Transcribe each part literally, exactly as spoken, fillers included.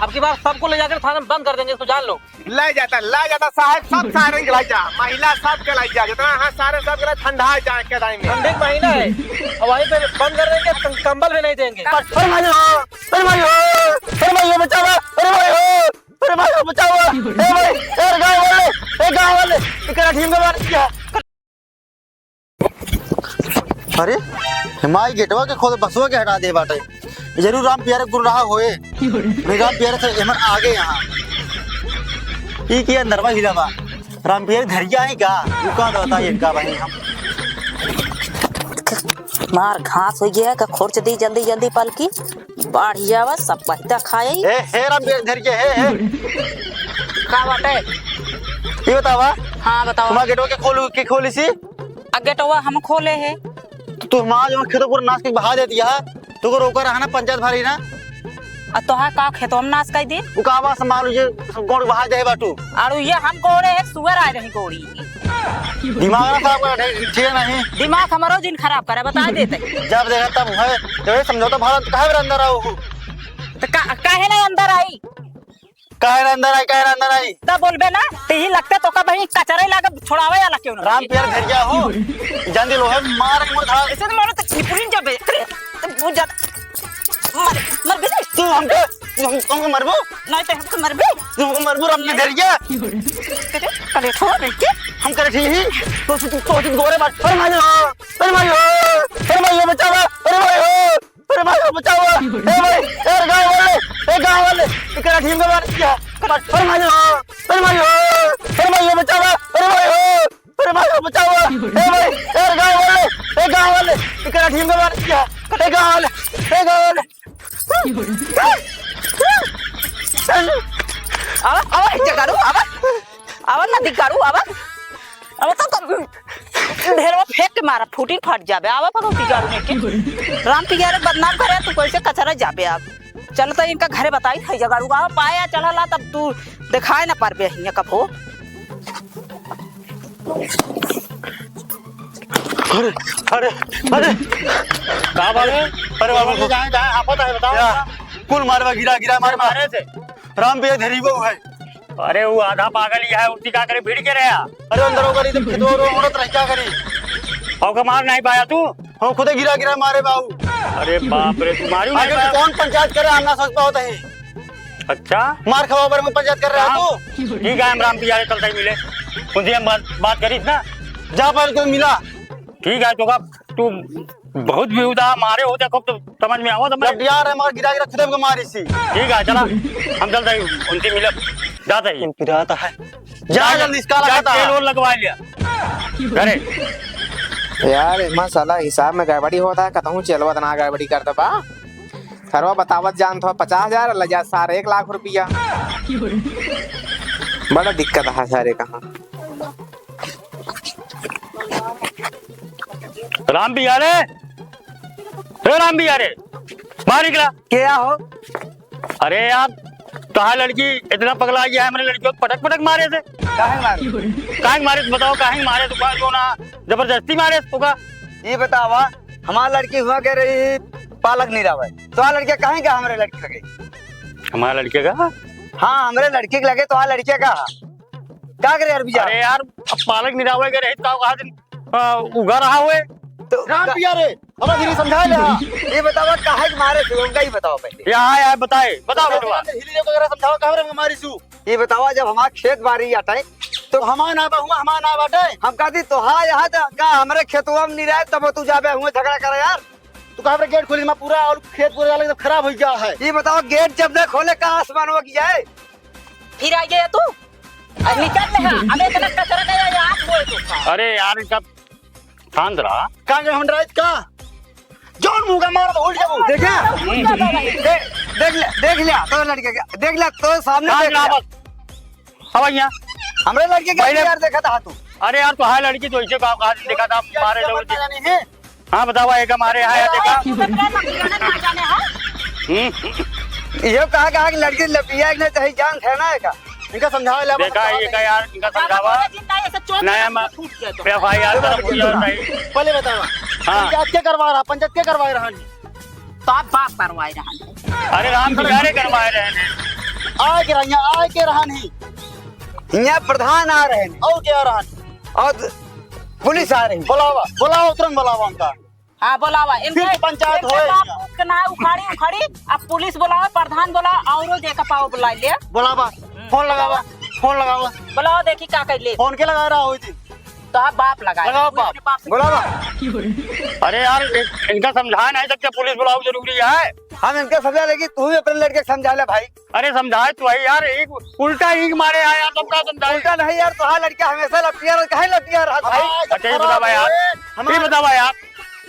अब की बार सबको ले जाकर थाने में बंद कर देंगे, इसको जान लो। ले जाता, ले जाता साहब, सब सारे के लाई जा, महिला सब के लाई जा, जितना हाँ सारे सब के लाई ठंडा जाए के टाइम में। ठंडी के महीना है, और वहीं पे बंद कर देंगे, कं-, कंबल भी नहीं देंगे। अरे भाई हो, अरे भाई हो, अरे भाई हो, बचावा, अरे भाई हो, अरे भाई हो, बचावा, ए भाई, ए गाँव वाले, ए गाँव वाले, एकरा ढीम के मार दिया। अरे, हमारी गेटवा के खोल बसवा के हटा दे बाटे। जरूर राम प्यारे गुण रहा होए। नहीं, राम प्यारे से एमन आगे यहाँ। ई के अंदरवा हिला बा। राम प्यारे धरिया है का? रुका तो बता इनका भाई हम। मार घास होइ गया का खोर्च दी जल्दी जल्दी पलकी। बाढ़ जावा सब पहिता खाए। ए, हे राम प्यारे धरिया, हे, हे। का बाटे? ये बतावा। हाँ, बतावा। तुम्हारा गेटवा के खोलू, के खोली सी? आ गेटवा हम खोले है। तो तू हमारा जो खेतों पूरा नाश के बहा देती है, तो को रोका रहा ना पंचायत भारी ना। आ तोहा का खेतवा में नाश कर दी? वो का आवाज संभाल ये सब गोड़ बहा दे बाटू। आड़ू ये हम कोड़े है, सुअर आए रही कोड़ी। दिमाग ना खराब कर, ठीक है नहीं? दिमाग हमारो जिन खराब करे, बता देते। जब देखा तब है, जब ये समझौता भारत काहे मेरे अंदर आओ? तो का, काहे नहीं अंदर आई? काहे रे अंदर आई, काहे रे अंदर आई? तब बोलबे ना, तेही लगते तो का बही कचरे लागे छोड़ावे वाला क्यों ना? राम प्यार घर गया हो, जान दिल है, मार के मुड़ खा। ऐसे तो मारो तो निपुलिन जाबे। अरे, तू बहुत ज्यादा मर, मर बे। तू हमके, तू हम, तुमको मरबो? नहीं तो हमको मरबे। तू हमको मरबो, राम के घर गया। तेरे कले छोड़ बे के। हम करे ठीक ही। तो तू, तो तू गोरे बात। अरे भाई हो, अरे भाई हो, अरे भाई हो, बचावा, अरे भाई हो। अरे भाई, बचाओ। ए भाई, ए गाँव वाले, ए गाँव वाले, एकरा ढीम के मार दिया। अरे भाई, अरे भाई, बचाओ। अरे भाई, बचाओ। ए भाई, ए गाँव वाले, ए गाँव वाले, एकरा ढीम के मार दिया। ए गाँव वाले, ए गाँव वाले। आवा, आवा, इज्जत करू, आवा। आवा ना दिगाड़ू, आवा। आवा तो, तो ढेरवा फेंक के मारा, फूटी फट जाबे। आवा पकौती गाड़ू ने के। राम पियारे बदनाम करे, तू कैसे कचरा जाबे आप। चल तो इनका घरे बताई था जगाड़ू, आवा पाया चढ़ला तब तू दिखाए ना पारबे हियाँ कबो। अरे, अरे, अरे। का बात है? अरे बाबू। जाए, जाए, आफत है, बताओ। या, कुल मारवा गिरा, गिरा, मार, मार। मारे थे। राम भैया धरी वो है। अरे वो आधा पागल ही है, उल्टी का करे भीड़ के रहा। अरे अंदर होकर इधर खेतवा रो उड़त रह क्या करी? और का मार नहीं पाया तू? हम खुदे गिरा गिरा मारे बाऊ। अरे बाप रे, तू मारू नहीं आगे पाया? कौन पंचायत करे, हम ना सोच पाओ तही। अच्छा? मार खवा पर में पंचायत कर रहा हाँ। तू? ठीक है, हम राम पियारे चलता ही मिले। उनसे हम बात, बात करीस ना। जा पर कोई मिला। ठीक है, तो का तू बहुत बेहुदा मारे हो, देखो तो समझ में आवा, समझ। जब यार हमार गिरा गिरा खुदे हमको मारी सी। ठीक है, चला, हम चलते हैं, उनसे मिलब, जाते हैं। पिराता है। जा जा, जल्दी, इसका जा, लगता है। तेल और लगवा लिया। अरे। यार, एमा साला हिसाब में गड़बड़ी होता है, कतहूँ चलवा तना गड़बड़ी कर दबा। सरवा बतावत जान थो पचास हजार, ले जा सार एक लाख रुपया। बड़ा दिक्कत है सारे कहाँ। राम पियारे, ए राम पियारे, बाहर निकला। क्या हो? अरे यार, तोहार लड़की इतना पगला गया है, हमरे लड़की को पटक पटक मारे थे। काहे मारे? काहे मारे तो बताओ, काहे मारे तो का जो ना जबरदस्ती मारे तो का? ये बतावा, हमार लड़की हुआ कह रही पालक निरावे, तोहार लड़के काहे का हमरे लड़की लगे? हमारे लड़के का? हाँ, हमरे लड़की के लगे, तोहार लड़के का? का करे यार बिया? अरे यार, अब पालक निरावे के रहित का कहा दिन, आ, उगा रहा हुए। तो राम का- पिया रे, अब धीरे समझा ले, हाँ। ये बतावा काहे के मारे थे, उनका ही बताओ पहले। यहाँ आए, आए, बताए, बताओ तो बेटवा। हिली रे वगैरह समझाओ, काहे रे मारी सु? ये बतावा जब हमार खेत बारी आटे, तो हमार ना बा, हुआ हमार ना बाटे। हम कहती तो हाँ यहाँ तो का हमरे खेतवा में नहीं रहे, तब तू जाबे हुए झगड़ा करे यार। तू काहे रे गेट खोली, मैं पूरा और खेत पूरा डाले, एकदम खराब हो गया है। ये बतावा गेट जब ना खोले का आसमान हो गया है? फिर आ गया तू? अब निकल ले, हाँ, हमें इतना कचरा का यार, याद बोल तू का। अरे यार, इनका शांत रहा। का के हम डराइत का? जौन मुंह का मार, उठ जाओ। देख लिया? उठ जाओ भाई। दे-, देख लिया, देख लिया, तो लड़के का, देख लिया, तो सामने शांत देख रहा लिया। बस। अब यहाँ। हमरे लड़के के पहले यार देखा था तू। अरे यार, तो हाय लड़की तो इसे का, का देखा था, मारे लोग। नहीं है। हाँ, बतावा, एक हमारे यहाँ आया, देखा। हम्म। ये कहा, कहा कि लड़की लपिया एक नहीं तो है, जान है ना, एका। इनका समझावे ला, देखा, ये का यार, इनका समझावा। नहीं, हम एफ आई आर करा, पूछा नहीं। पहले बतावा। हाँ। पंचायत के करवा रहा, पंचायत के करवा रहा नहीं। तो आप बाप करवाए रहा नहीं। अरे, राम पियारे करवाए रहे हैं। आए के रहा, यहाँ आए के रहा नहीं। यहाँ प्रधान आ रहे हैं। और क्या रहा? और पुलिस आ रही। बुलावा, बुलावा, तुरंत बुलावा उनका। हाँ, बुलावा। इनके, फिर से पंचायत इनके होए। बाप के ना उखाड़ी, उखाड़ी, अब पुलिस बुलावा, प्रधान बुलावा, औरो देखा पाओ बुला ले। बुलावा, हम्म। फोन लगावा, फोन लगावा। बुलावा, देखी का कर ले। फोन के लगा रहा हो जी? तो आप बाप लगा लगावा ले। बाप। अपने बाप से बुलावा। अरे यार, इन-, इनका समझा नहीं सकते, पुलिस बुलाओ जरूरी है। हम इनका समझा लेगी, तू भी अपने लड़के को समझा ले भाई। अरे समझाए तो है यार, एक उल्टा ईंट मारे आया, तुम का समझाए? उल्टा नहीं यार, तोहार लड़का हमेशा लपिया रहा, काहे लपिया रहा भाई? अच्छा, ये बतावा यार, हमारे ये बतावा यार,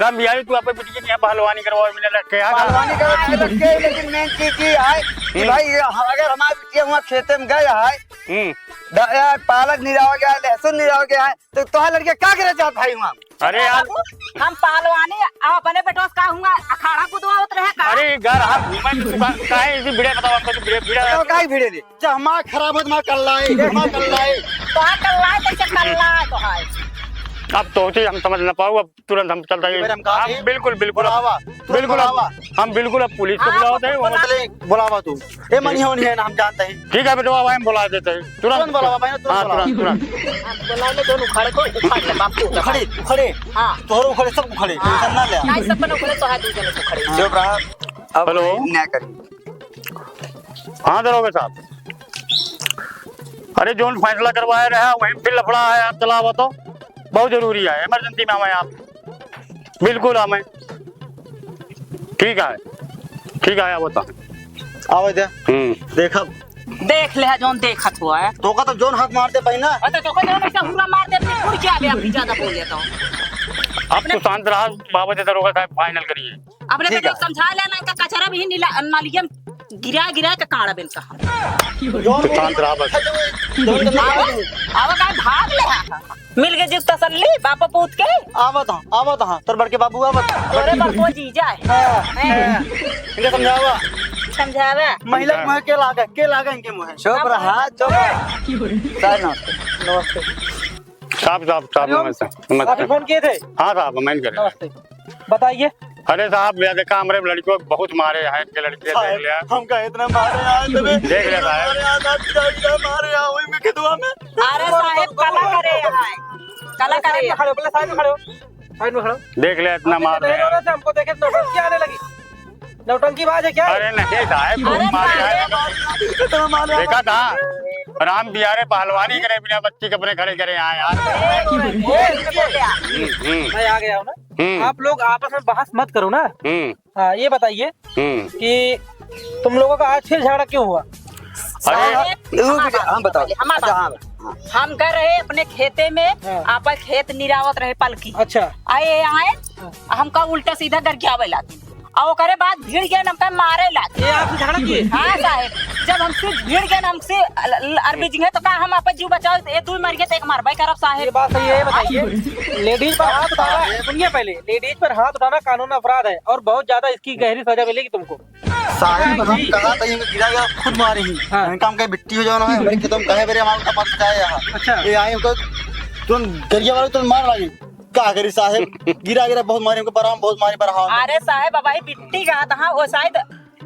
राम बिहारी, तू अपने बेटी के यहाँ पहलवानी करवावे में लग के आ? पहलवानी करवावे में लग के, लेकिन मेन चीज ये है कि हम्म। भाई, ये हम, अगर हमारे बेटी हुआ खेते में गए है, हम्म। द-, यार, पालक निराव गया है, लहसुन निराव गया है, तो तोहार लड़के का करे जात भाई हुआ? अरे यार। बाबू, हम पहलवानी, आ अपने बेटवा से का हुआ, अखाड़ा कुदवावत रहे का? अरे, घर हाथ घूमे में तू का-, काहे इसी भिड़े बताओ हमको, तू भिड़े, भिड़े बताओ, काहे भिड़े रे? अच्छा, हमार खराब होत, हमार कल्ला है, हमार कल्ला है। तो हाँ, कल्ला है, कैसे कल्ला है तो है? अब तो होती हम समझ ना पाऊ, अब तुरंत हम चलता ये है। बार हम कहा आप थे, बिल्कुल, बिल्कुल। बुलावा, तुरंत बिल्कुल, अब बुलावा। हम बिल्कुल अब पुलिस को हाँ, बुलावत है, वो बुला- मतलब बुलावा तू। ए, मनी होनी है ना, हम जानते हैं। ठीक है बेटवा, भाई हम बुला देते हैं। तुरंत तुरंत बुलावा भाई, तुरंत हाँ, बुलावा। तुरंत, तुरंत। आप बुला ले, दोनों उखाड़ को, उखाड़ ले, बाप को उखाड़। उखड़े, उखड़े। हाँ। तोहरो उखड़े, सब उखड़े, हाँ। टेंशन ना ले। नहीं, सब बने उखड़े, तो हाथ दो जने उखड़े। जो रहा, अब हेलो। न्याय करिए। हाँ दरोगा साहब, अरे जोन फैसला करवाए रहा, वहीं फिर लफड़ा है, आप चलावा तो बहुत जरूरी है, इमरजेंसी में आवे आप। बिल्कुल आवे। ठीक है, ठीक है, आवत है। आवे दे। हम्म। देखब। देख ले, जोन देखत हुआ है। तोका तो जोन हाथ मार दे पहिना। अच्छा, तोका जोन ऐसा हुरा मार दे, फिर उड़ के आवे, अभी ज्यादा बोल लेता हूँ। अब तू शांत रहा, बाबा जी दरोगा साहब फाइनल करिए। अपने ठीक बेटे है। को समझा लेना, इनका कचरा भी नीला, नालिया में गिरा, गिरा के काढ़ा बेन कहा। जोन तू शांत रहा बस। जोन के नाम आवा, आवा, काहे भाग ले हा? मिल गए जिस तसल्ली, बाप पूत के। आवत हाँ, आवत हाँ, तोर बड़के बाबू आवत हाँ। तोरे बड़को जीजा है। हाँ, हैं? हाँ। इनके समझावा। समझावा। महिला के मुँह के लागे, के लागे इनके मुँह? चुप रहा, चुप रहा। साहब नमस्ते। नमस्ते। साहब, साहब, साहब, अरे, नमस्ते, नमस्ते। आप ही फोन किए थे? हाँ साहब, मैं करे। नमस्ते। बताइए। अरे साहब, भैया देखा, हमरे लड़कियों को बहुत मारे हैं, इनके लड़के देख साहब, लिया। हमका इतना मारे हैं, आज तबे देख लिया साहब। मारे हैं, आज आप इधर, इधर मारे हैं, वही में खेतवा में। अरे साहेब, कला करे हैं, कला करे हैं। खड़े हो, पहले साइड में खड़े हो, साइड में खड़ो। देख ले, इतना मार रहे हैं। हमको देखे नौटंकी आने लगी, नौटंकीबाज है क्या? अरे नहीं साहेब, अरे बहुत मार रहे हैं। साहेब। इतना मार रहे हैं। देखा था, राम बिहारे पहलवानी करे बिना बच्ची के अपने खड़े करे यहाँ यार। ए, ए, ए, हम्म, हम्म। मैं आ गया हूँ ना। हम्म। आप लोग आपस में बहस मत करो ना। हम्म। हाँ, ये बताइए हम्म। कि तुम लोगों का आज फिर झगड़ा क्यों हुआ? अरे साहेब, रुक हमार जा, बात हाँ, बताओ। सुनो पहले, हमार अच्छा, बात हाँ। सुनो। हम गए रहे अपने खेते में, हाँ। आपन खेत निरावत रहे पलकी। अच्छा। आए, आए, हाँ। हमका उल्टा सीधा गरियावे लागे। और ओकरे बाद भिड़ गए, हमका मारे लागे। ये आपसे झगड़ा किए? हाँ साहेब, जब हमसे भिड़ गए, हमसे अल-, अल-, अरबी जी हैं, तो का हम आपन जीव बचाओ, ये दू मर गए, तो एक मरबे करब साहेब। ये बात सही है, ये बताइए। लेडीज पर हाथ उठाना, सुनिए पहले, लेडीज पर हाथ उठाना कानून अपराध है और बहुत ज्यादा इसकी गहरी सजा मिलेगी तुमको। साहेब, हम जी। कहा था, ये गिरा गया, खुद मारे ही। हाँ। इनका हम कहे बिट्टी हो जाओ ना, हमारे खेतों में कहे बेरे हमारे ऊपर मत जाए यहाँ। अच्छा। ये आए हमको, तुम गरिया वाले तुम मार लागे। का करी साहेब, गिरा गिरा बहुत मारे हमको, बराम बहुत मारे, बराम। अरे साहेब, अब वही बिट्टी कहा था, वो शायद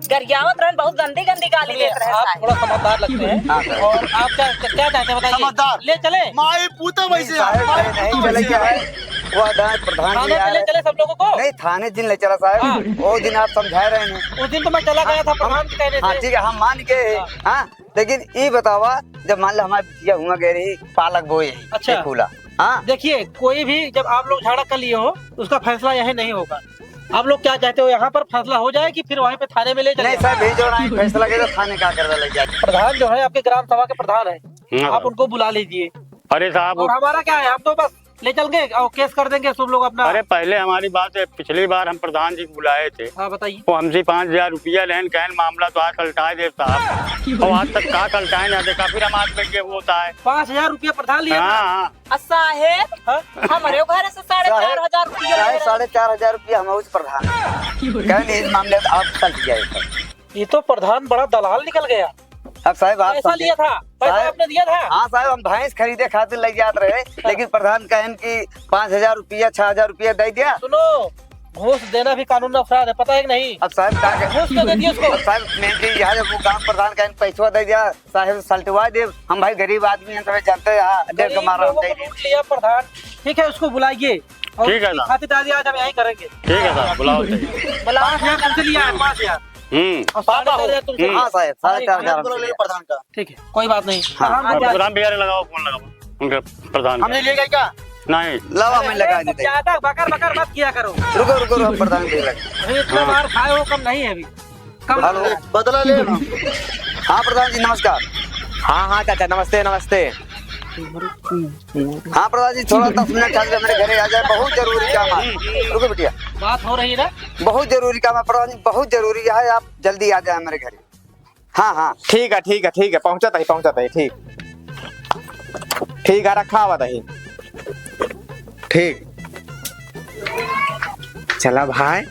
गरियावत रहन, बहुत गंदी गंदी गाली सुनिए, देत रहे आप साहेब। थोड़ा समझदार लगते हैं। हाँ, सर। और आप क्या, क्या चाहते हैं बताइए? समझदार। ले चले? माई पूता वैसे नहीं, साहेब, माई नहीं पूता चले वैसे क्या है? वो अदा प्रधान जी थाने पे आए। ले चले सब लोगों को? नहीं, थाने जिन ले चला साहेब। हाँ। वो दिन आप समझा रहे हैं। उस दिन तो मैं चला गया था हम, प्रधान के कहने हाँ, से। ठीक है, हम मान गए। हाँ। हाँ, लेकिन ई बतावा, जब मान लो हमारे बिटिया हुआ गए रही पालक बोए ही, अच्छा। एक कूला, हाँ? देखिए, कोई भी जब आप लोग झगड़ा कर लिए हो, उसका फैसला यही नहीं होगा। आप लोग क्या चाहते हो, यहाँ पर फैसला हो जाए कि फिर वहीं पे थाने में ले चले नहीं जाओ? सर, भेजो ना, फैसला के तो थाने का करवा ले जाए। प्रधान जो है आपके ग्राम सभा के प्रधान है, हाँ, आप सर। उनको बुला लीजिए। अरे साहब, और हमारा क्या है, हम तो बस ले चल के और केस कर देंगे सब लोग अपना। अरे पहले हमारी बात है, पिछली बार हम प्रधान जी को बुलाए थे, हाँ, बताइए। वो हमसे पाँच हजार रुपया लेन, कहन मामला तो आज सलटाए दे साहब। और आज तक का सलटाए ना देखा, फिर हम आज बैठ के वो होता है। पाँच हजार रुपया प्रधान लिया हाँ, था? हाँ। आ साहेब, हाँ? हमारे घर से साढ़े चार हजार रुपया साहेब, ले रहे। साढ़े चार हजार रुपया हम उस प्रधान। कहन इस मामले में आप सलट गए थे। ये तो प्रधान बड़ा दलाल निकल गया। अब साहेब, आप पैसा समझे। लिया था, पैसा साहेब, आपने दिया था? हाँ साहेब, हम भैंस खरीदे खातिर ले जात रहे, हाँ। लेकिन प्रधान कहन कि पाँच हजार रुपया, छह हजार रुपया दे दिया। सुनो, घूस देना भी कानून में अपराध है, पता है कि नहीं? अब साहब, का कहे? घूस तो दे दिए उसको। अब साहब, मैं कि यहाँ जब वो गांव प्रधान का इन पैसवा दे दिया, साहब, सलटवा दे। हम भाई गरीब आदमी हैं, तो भाई जानते हैं, हाँ, डेढ़ गरीब कमा रहा लोगों को लूट लिया प्रधान। ठीक है, उसको बुलाइए। और ठीक है उसकी साहब। खातिरदारी आज हम यहीं करेंगे। ठीक है साहब, बुलाओ तो। बुलाओ, पाँच हजार तुमसे लिया है, पाँच हजार। हम्म। और साढ़े चार हजार तुमसे हम्म। लिया। हाँ साहब, साढ़े चार हजार हमसे लिया। प्रधान का। ठीक है, कोई बात नहीं। हाँ। प्रधान को प्रधान भैया ने लगाओ, फोन लगाओ उनके प्रधान का। हमने लिए क्या? नहीं। लावा, मैं लगा देते। ज्यादा बकर बकर मत किया करो। रुको, रुको, रुको, प्रधान भैया लगा। अभी इतना मार खाए हो, कम नहीं है अभी। कम हेलो। बदला ले। हाँ प्रधान जी, नमस्कार। हाँ, हाँ चाचा, नमस्ते, नमस्ते। हाँ प्रधान जी, थोड़ा दस मिनट ठहर के मेरे घरे आ जाए, बहुत जरूरी काम है। रुको बिटिया। बात हो रही है ना? बहुत जरूरी काम है प्रधान जी, बहुत जरूरी है, आप जल्दी आ जाए मेरे घरे। हाँ, हाँ। ठीक है, ठीक है, ठीक है, पहुँचत ही, पहुँचत ही, ठीक। ठीक है, रखा हुआ ही। ठीक। चला भाई,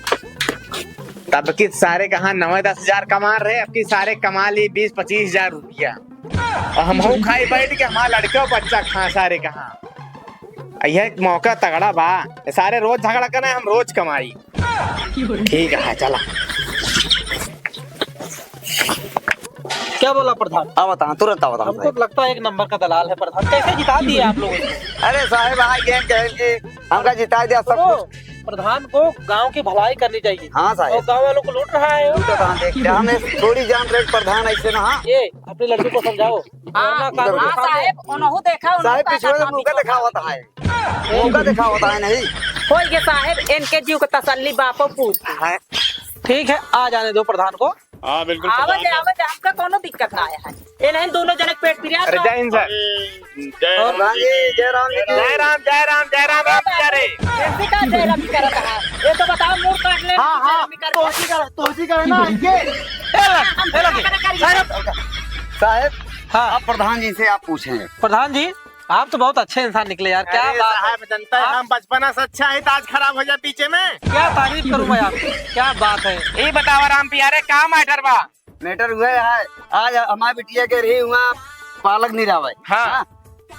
तब की सारे कहाँ नौ दस हजार कमा रहे, अब की सारे कमा ली बीस पच्चीस हजार रुपया। और हमहू खाई बैठ के, हमारा लड़का बच्चा खा सारे कहाँ। यह मौका तगड़ा बा, सारे रोज झगड़ा करे, हम रोज कमाई। ठीक है, चला। क्या बोला प्रधान? अब बताओ, तुरंत अब बताओ हमको साहब। लगता है एक नंबर का दलाल है प्रधान, कैसे जिता दिए आप लोगों ने? अरे साहब, आ गए कहें कि हमका जिता दिया सब सुनो, कुछ। प्रधान को गांव की भलाई करनी चाहिए। हाँ साहब। और गांव वालों को लूट रहा है। लूट रहा है, देख, हम थोड़ी जान रहे प्रधान ऐसे ना, हाँ। ये अपने लड़के को समझाओ। हाँ, वरना कानून हाँ, के सामने साहेब, उनहु देखा, उनहु साहेब, का पिछुआ का मुंह का कॉपी देखावत है। मुंह का देखावत है, नहीं। होई गे साहेब, इनके जीव के तसल्ली बापो पूत। हाँ। ठीक है, आ जाने दो प्रधान को। हाँ, बिल्कुल, आवा प्रधान दे, का। आवा दे, हमका कौनो दिक्कत ना आया है। ये नहीं, दोनों जने के पेट पिरिया अरे, था। जय हिंद, सर। जय और राम जी की, जय राम जी की। जय राम, जय राम, जय राम, राम प्यारे। ऐसे का जय राम जी करत है? ये तो बताओ, मुंह काट ले, हाँ, जय हाँ, राम जी करत है। तोसी का, तोसी का है ना, ये। ए, ए, लगे। साहब। साहब, हाँ। आप प्रधान जी से आप पूछें। प्रधान जी, आप तो बहुत अच्छे इंसान निकले यार, क्या अरे बात है। साहब, जनता है, आप हम बचपना से अच्छा है, तो आज खराब हो जाए पीछे में। क्या तारीफ करूं मैं आपकी, क्या बात है। ये बतावा राम प्यारे, का मैटर बा? मैटर हुआ है, आज हमारे बिटिया के रही हुआ पालक नहीं रहा है। हाँ। हाँ?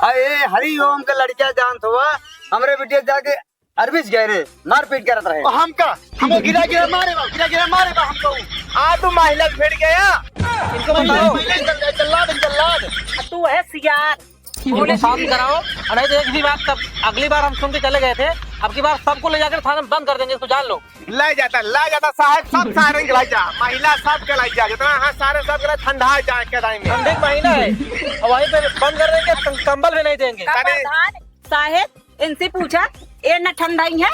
अरे हरि ओम के लड़किया जानत हुआ, हमरे बिटिया जाके अरबिस गए रहे, मारपीट करत रहे। और हमका, हमको गिरा गिरा मारे बा, गिरा गिरा मारे बा हमको। आ तू महिला भिड़ गया। इनको बताओ। महिला जल-, जल्लाद, जल्लाद। आ तू है सियार। इनको शांत कराओ, और नहीं तो एक भी बात तब, अगली बार हम सुन के चले गए थे, अब की बार सबको ले जाकर थाने में बंद कर देंगे, इसको जान लो। ले जाता, ले जाता साहब, सब सारे के ले जा, महिला सब के ले जा, जितना हाँ सारे सब के ले, ठंडा जाए के टाइम में। ठंडी का महीना है, और वहीं पे बंद कर देंगे, कं-, कंबल भी नहीं देंगे। का अरे प्रधान साहेब, इनसे पूछा, ये न ठंडाई है?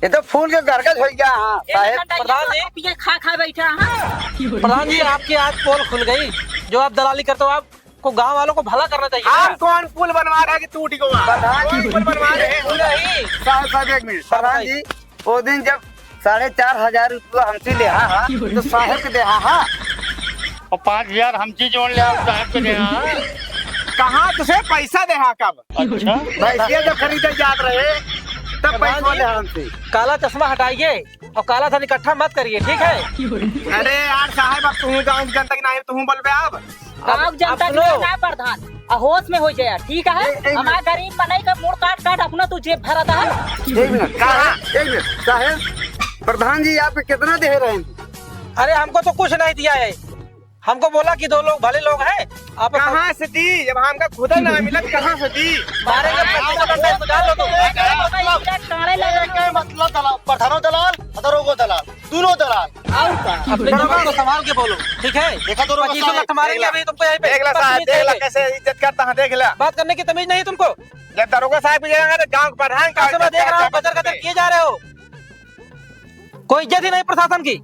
ये तो फूल के गरगज हो गया, हाँ, ये न साहेब। ठंडाई है, प्रधान जी। आप ये खा खा बैठा, हाँ। प्रधान जी, आपकी आज पोल खुल गई, जो आप दलाली करते हो, आपको गांव वालों को भला करना चाहिए। हम कौन पुल बनवा रहे हैं कि टूट गवा? प्रधान जी। कौन पुल बनवा रहे हैं? नहीं। साहब, साहब, एक मिनट। प्रधान जी, वो दिन जब साढ़े चार हजार रुपया हमसे लेहा हा, तो साहेब के देहा हा। और पाँच हजार हमसे जोड़ ले, आप साहेब के देहा हा। कहाँ तुझे पैसा देहा कब? अच्छा। भैंसिया जब खरीदे जात रहे, तब प्रधान पैसा जी, लेहा हमसे। काला चश्मा हटाइए और काला धन इकट्ठा मत करिए, ठीक है? अरे यार साहेब, अब तू गाँव जनता की नहीं, तू बोलबे अब। गाँव अब, जनता अब की सुनो। ना प्रधान, आ होश में हो जाए, ठीक है? ए, ए, हमारे गरीब मनई का मूड़ काट काट अपना तू जेब भरत है। एक मिनट, कहाँ? एक मिनट, साहेब, प्रधान जी आपको कितना दे रहे हैं? अरे हमको तो कुछ नहीं दिया है, हमको बोला कि दो लोग भले लोग हैं, आप कहाँ से दी? जब हमका खुदा ना मिलत, कहाँ से दी? मारेंगे, पच्चीस सौ का टेस्ट निकाल लो तुम। मतलब, कांड़े लगे। क्या मतलब दलाल? प्रधानो दलाल, दरोगो दलाल, दोनों दलाल। और का? अपने जबान को संभाल के बोलो, ठीक है? देखा दरोगा पच्चीस सौ साहब, लठ मारेंगे देख ला। अभी तुमको यहीं पे। देख ला साहब, बदतमीज देख ला कहेंगे। कैसे इज्जत करता है, देख ला। बात करने की तमीज नहीं तुमको। जब दरोगा साहब की जगह तो गांव के प्रधान का आपसे मैं इज्जत देख रहा हूँ, करता है। गजर गजर किए जा रहे हो। कोई इज्जत ही नहीं प्रशासन की।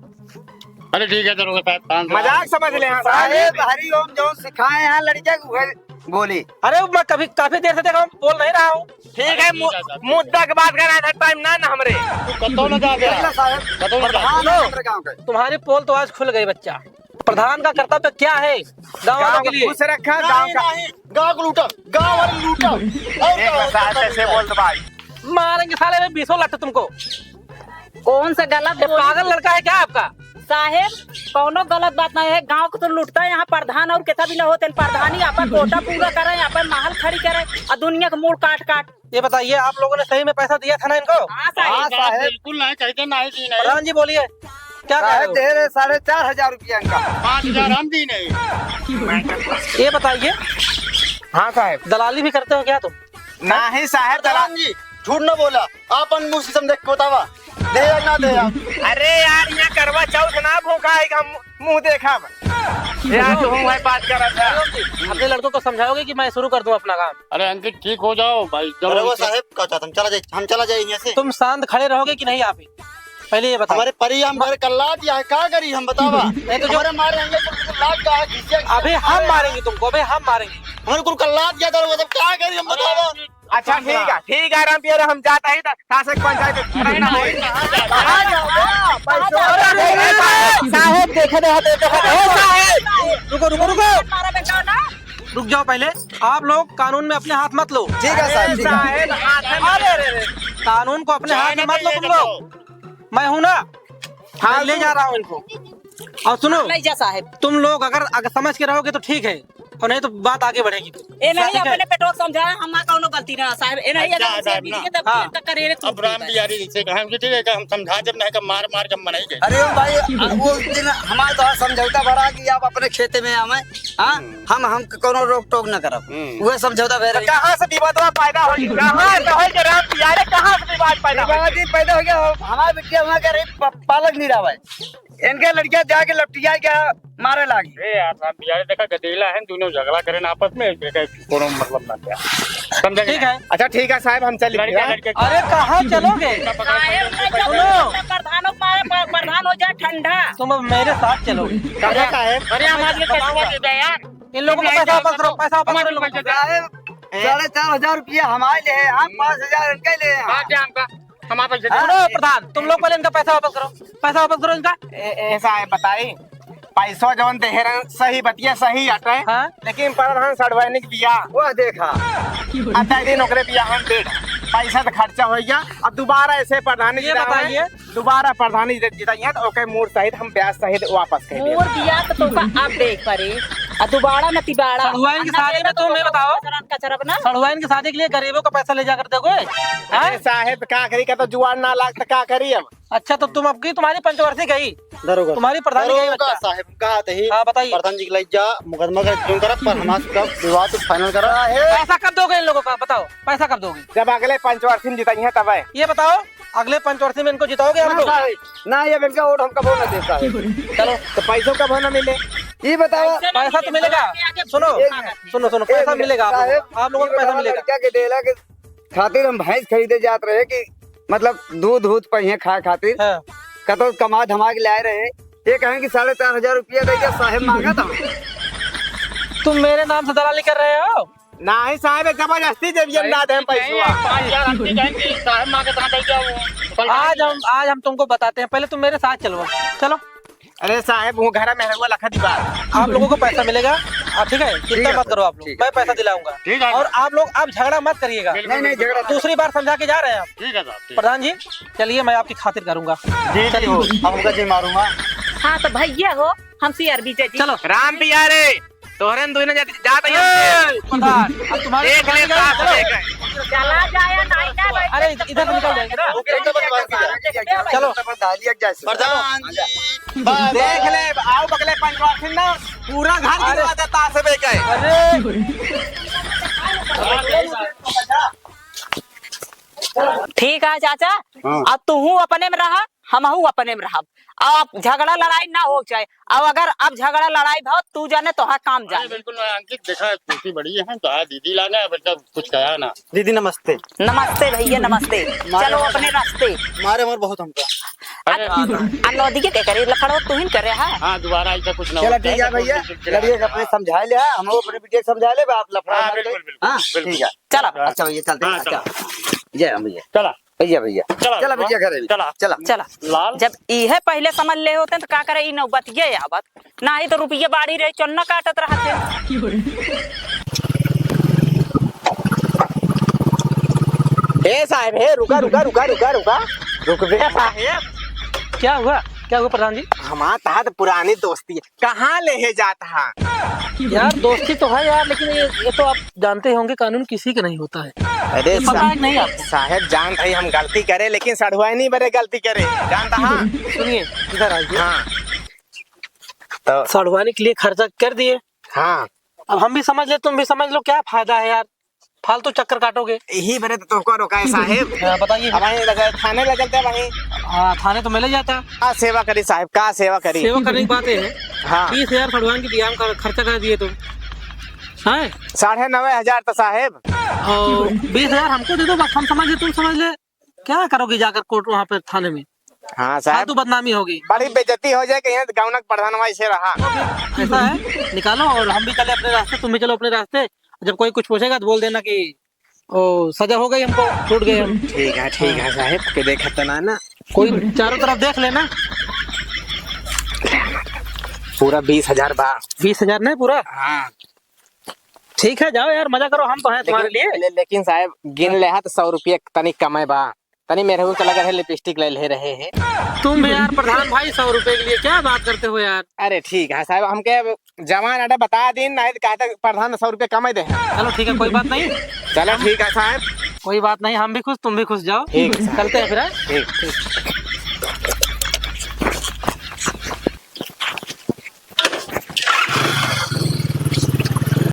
अरे ठीक है दरोगा साहब, शांत रहो। मजाक समझ ले हैं साहब। साहेब, हरि ओम जो सिखाए हैं लड़के को, वही बोली। अरे मैं कभी, काफी देर से देख रहा हूँ, बोल नहीं रहा हूँ। ठीक है, मु-, मुद्दा के बात कर रहा था, टाइम ना, ना हमरे। तू कतौ ना जा दे। देख ला साहेब, कतौ ना जा। प्रधान है हमरे गांव के। तुम्हारी पोल तो आज खुल गई बच्चा। प्रधान का कर्तव्य क्या है गांव वालों गांव के को लिए? खुश रखा, गांव का। नहीं, गांव को लूटा, गांव वाले लूटा। और देख क्या ला होता साहेब, है? कैसे बोल दो भाई। मारेंगे साले में बीसों लट्ठ तुमको। कौन सा गलत ये बोली? पागल लड़का है क्या आपका? साहेब, कौनो गलत बात नहीं है। गाँव को तो लूटता है यहाँ प्रधान, और कितना भी न होते हैं प्रधानी, आपन कोटा पूरा करे, आपन महल खड़ी करे, और दुनिया के मूड़ काट काट। ये बताइए, आप लोगों ने सही में पैसा दिया था ना इनको? हाँ साहेब। हाँ साहेब। बिल्कुल नहीं, कैसे नहीं दी नहीं। प्रधान जी बोलिए, क्या कह रहे साहेब हो? दे रहे साढ़े चार हजार रुपया इनका। पाँच हजार हम दी नहीं। ये बताइए। हाँ साहेब। दलाली भी करते हो क्या तुम? नहीं साहेब, दलाल जी, झूठ न बोला, आपन मुंह से समझे के बतावा, दे या ना दे या। अरे यार, यहाँ करवा चौथ ना भूखा है कि हम मुंह देखब। यार, तू हूँ भाई बात कर रहा था। अपने लड़कों को समझाओगे कि मैं शुरू कर दूं अपना काम? अरे अंकित, ठीक हो जाओ भाई, चलो अरे वो इनसे। साहेब, का चाहत हम चला जाए, हम चला जाए यहाँ से। तुम शांत खड़े रहोगे कि नहीं आप ही? पहले ये बताओ। हमारे परी हम घर कल्ला दिया है, का करी हम बतावा? नहीं तो जो हमारे मारे हंगे को लात का है, घिसिया, घिसिया अबे हम मारेंगे तुमको, अबे हम मारेंगे। हमारे कुल कल्ला दिया था, वो सब का करी हम बतावा? अच्छा, ठीक है, ठीक है, राम पिया, हम जाता ही था, था से कौन जाए तो रहना भाई। कहाँ जाओगे? पैसा अरे, अरे, अरे, साहेब, देखे दे, देखे दे, ओ साहेब, रुको, रुको, रुको। रुक जाओ पहले, आप लोग कानून में अपने हाथ मत लो। ठीक है साहब, ठीक है। साहेब, हाथ में अरे, अरे, अरे, कानून को अपने हाथ में मत लो तुम लोग। मैं हूं ना, हाँ, मैं ले जा रहा हूँ इनको। और सुनो, ले जा साहेब। तुम लोग अगर, अगर समझ के रहोगे तो ठीक है, और नहीं तो बात आगे बढ़ेगी। ए नहीं, ठीक है? अपने पेटवा के समझाए, हमार कौनो गलती ना साहेब। ए नहीं, अच्छा, अगर हमसे साहब, ना। बीच के तब हाँ। तक करे रे तू अब राम भाई। बिहारी जी से कहा कि ठीक है, कि हम समझा जब नहीं, कि मार मार के हम मनाई गए। अरे ओ भाई, आ, वो दिन हमारे तो समझौता भरा कि आप अपने खेते में आवे, हाँ? हम्म। हम, हम कौनो रोक टोक न करब। हम्म। वो समझौता भरा। तो कहाँ से विवाद पैदा हो गया? कहाँ से हो गया राम बिहारी? कहाँ से विवाद पैदा हो गया? विवाद ही पैदा हो गया, हमारे बिटिया वहाँ के रही, प-, पालक नहीं रहा है। इनके लड़कियां जाके लपटिया के मारे लागी। ए यार, साहब, यार, देखा, गदेला है, दोनों झगड़ा करें आपस में, एक, एक, कोनो मतलब ना क्या। समझे कि ठीक नहीं? है। अच्छा, ठीक है साहब, हम चल लड़के, लड़के। अरे, कहाँ चलोगे? साहेब, सुनो। प्रधान हो, मारे, प-, प्रधान हो जाए ठंडा। तुम अब मेरे साथ चलो। कहाँ साहेब? अरे, हम आज ये बताऊंगा। कचुआ दे दे यार। इन लोगों को पैसा वापस करो, पैसा वापस करो इन लोगों को। साहेब, ए? साढ़े चार हजार रुपया हमारे लिए है, हम पाँच हजार इनके लिए हैं। बात है हमका। हमारा पैसा दे। सुनो प्रधान, तुम लोग पहले इनका पैसा वापस करो, पैसा वापस करो इनका। ए-, ऐसा है, बताई, पैसो जौन देहे रहन, सही बतिया, सही अटे, हाँ। लेकिन प्रधान सढ़ुआइन के बियाह, वो देखा। अतः दिन ओकरे बियाह में डेढ़ पैसा तो खर्चा हो गया, अब दोबारा ऐसे प्रधान ये जितावे, बताइए। दोबारा प्रधानी जि-, जिताइए तो ओके मूर सहित हम ब्याज सहित वापस कर देब। मूर दिया तो तोका अब देख परे। आ दोबारा न तिबारा। सढ़ुआइन की शादी में तुम ये बताओ। कचरन कचरब ना। सढ़ुआइन की शादी के लिए गरीबों का पैसा ले जाकर दोगे? हैं? अरे साहेब, का करी, का तो जुआर ना लाग तो का करी अब? अच्छा, तो तुम अब की तुम्हारी पंचवर्षी गई? दरोगा। तुम्हारी प्रधानी गई दरोगा बच्चा। साहेब, कहा थे ही। हाँ, बताइए। प्रधान जी के लिए जा, मुकदमा कर, क्यों करब, पर हमारा सब विवाद final करा। साहेब। पैसा कब दोगे इन लोगों का? बताओ, पैसा कब दोगे? जब अगले पंचवर्षी में जिताइए तब है। ये बताओ, अगले पंचवर्षी में इनको जिताओगे आप ना लोग? साहेब, ना, ये इनका वोट हम कबो ना देब साहेब। चलो। तो पैसों कबो ना मिले। ये बताओ। पैसा तो मिलेगा। सुनो, एक मिनट। सुनो, सुनो, एक पैसा मिनट। मिलेगा आप लोगों साहेब, को। आप लोगों को ये पैसा बताओ, मिलेगा। लड़का के देला के खातिर हम भैंस खरीदे जात रहे कि मतलब दूध, दूध पहिए खाए खातिर। हाँ। कतो कमा धमा के लाए रहे। ये कहें कि साढ़े चार हजार रुपया दे दिया, साहेब मांगा था। तुम मेरे नाम से दलाली कर रहे हो? नाही साहेब, जबरदस्ती देवियन ना देम पैसवा। पाँच हजार आपकी जाएंगी, साहेब मांगे तो हम दे जाओ। आज हम, आज हम तुमको बताते हैं, पहले तुम मेरे साथ चलो, चलो। अरे साहेब, वो घर में रहुआ लखा दीवार। आप लोगों को पैसा मिलेगा, हाँ, ठीक है, चिंता मत करो आप लोग, मैं पैसा दिलाऊंगा। ठीक है। और आप लोग अब झगड़ा मत करिएगा। बिल्कुल, नहीं, नहीं, बिल्कुल। झगड़ा दूसरी बार समझा के जा रहे हैं हम। ठीक है साहब, ठीक। प्रधान जी, चलिए, मैं आपकी खातिर करूंगा। जी, जी, चलिए। हो, अब उनका जी मारूंगा। हाँ, तो भैया हो, हम सी आर बी जे जी। चलो। राम पिया रे, तोहरे न दुइने जात, जात ही हम ए, प्रधान, अब तुम्हारे देख ले, प्रधान साथ चलो। देख ले। चला जाए, नहीं ना, नहीं अरे, तो इधर से निकल जाएंगे ना। ओके, ओके, बस, बस, बस। चलो। प्रधान जी, बाय, बाय। देख ले, आओ बगले पंचवार्षिक ना, पूरा घर अरे। गिरवा देता से बेके। अरे। ठीक है चाचा, हाँ। अब तू अपने में रहा, हमहू अपने में रहब। अब झगड़ा लड़ाई ना हो चाहे, अब अगर अब झगड़ा लड़ाई भव, तू जाने तोहार काम अरे जाने। बिल्कुल ना, अंकित देखा, खुशी बड़ी है, तो आज दीदी लाना है, बेटा कुछ कहा ना। दीदी नमस्ते। नमस्ते भैया, नमस्ते। मारे चलो हमारे अपने रास्ते। मारे हमारे बहुत हमका। अरे आ, आ नौदी के, के करे लफड़ो, तू ही करे है। हाँ, दोबारा ऐसा कुछ ना चलो हो। ठीक है भैया, लड़िए अपने समझा ले, हम अपने बिटिया के समझा ले, आप लफड़ा हाँ, मत बिल्कुल, करिए। बिल्कुल, हाँ, बिल्कुल। ठीक है। चलो। चलो। अच्छा भैया, चलते हैं। हाँ, अच्छा। चलो। जय राम भैया। चला। भैया, भैया। चला, चला, भैया, घरे। चला। चला। चला। लाल। जब इहे पहिले समझ ले होते तो का करे, ई नौबतिये आवत। नाही तो रुपये बाढ़ी रहे, चन्ना काटत रहते। ए साहेब, हे, रुका, रुका, रुका, रुका, रुका। रुक बे साहेब। क्या हुआ, क्या हुआ प्रधान जी? हमार तहार पुरानी दोस्ती है, कहाँ लेहे जात हा? यार, दोस्ती तो है यार, लेकिन ये, ये तो आप जानते होंगे, कानून किसी का नहीं होता है। अरे ये पता सा-, है कि नहीं आपको? साहेब, जानत ही हम गलती करे, लेकिन सढ़ुआइनी बरे गलती करे, जानत हा? सुनिए, इधर आइए। हाँ। तो सढ़ुआइनी के लिए खर्चा कर दिए। हाँ। अब हम भी समझ ले, तुम भी समझ लो, क्या फायदा है यार, फालतू चक्कर काटोगे। यही बरे तो तुमको रोका है साहेब। हाँ, बताइए। अब वहीं लगे, थाने ले चलते हैं वहीं। हाँ, थाने तो मैं ले जाता। का सेवा करी साहेब, का सेवा करी? सेवा करने की बात ये है। हाँ। बीस हजार सढ़ुआइन के बियाह में कर-, खर्चा कर दिए तुम। हैं? साढ़े नवे हजार तो साहेब। और बीस हजार हमको दे दो, बस हम समझ ले, तुम समझ ले। क्या करोगे जाकर कोर्ट वहाँ पे थाने में? हाँ साहेब। फालतू बदनामी होगी। बड़ी बेइज्जती हो जाए कि यहाँ गाँव का प्रधान वैसे रहा। ऐसा है, निकालो और हम भी चले अपने रास्ते, तुम भी चलो अपने रास्ते। जब कोई कुछ पूछेगा तो बोल देना कि ओ, सजा हो गई हमको, छूट गए हम। ठीक है, ठीक है साहेब, के देखत ना ना। कोई चारों तरफ देख लेना। पूरा बीस हजार बा। बीस हजार नहीं पूरा? हाँ। ठीक है, जाओ यार, मजा करो, हम तो हैं तुम्हारे लिए। ले-, लेकिन साहेब, गिन ले हा तो सौ रुपये तनी कमे बा। तनी मेरे को लगा है लिपस्टिक ले ले रहे हैं। तुम भी यार प्रधान भाई, सौ रुपए के लिए क्या बात करते हो यार? अरे ठीक है साहेब, हमके अब जवान अड्डा बता दिन, नहीं तो कहते प्रधान सौ रुपये कम ही दे। चलो ठीक है, कोई बात नहीं। चलो ठीक है साहेब। कोई बात नहीं, हम भी खुश, तुम भी खुश, जाओ। ठीक है साहेब। चलते हैं फिर, हाँ? ठीक।